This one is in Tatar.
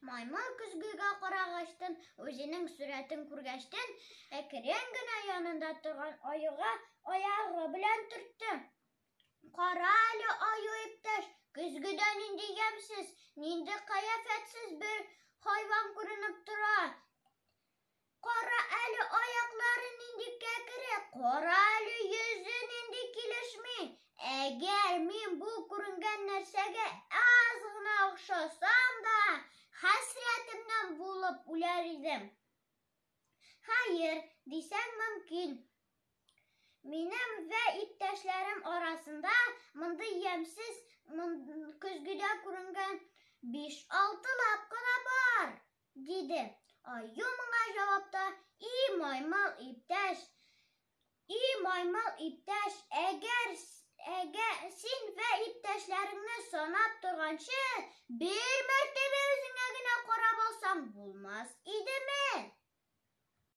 Маймыл көзгегә карагачтын, үзенең сурәтен күргәчтен, әкрен генә янында торган аюга аягы белән төртте. Кара әле, аю иптәш, көзгедә нинди ямьсез, нинди кыяфәтсез бер хайван күренеп тора. Кара әле, аяклары нинди кәкре, кара әле, йөзе нинди килешми. Әгәр мин бу күренгән нәрсәгә аз гына охшасам да, хәсрәтемнән булып үләр идем. Хәер, дисәң мөмкин. Минем вә иптәшләрем арасында мондый ямьсез көзгедә күренгән биш-алтылап кына бар, диде. Аю моңа җавапта, И маймыл иптәш, и маймыл иптәш, әгәр әгәр син вә иптәшләреңне санап торганчы, бер мәртәбә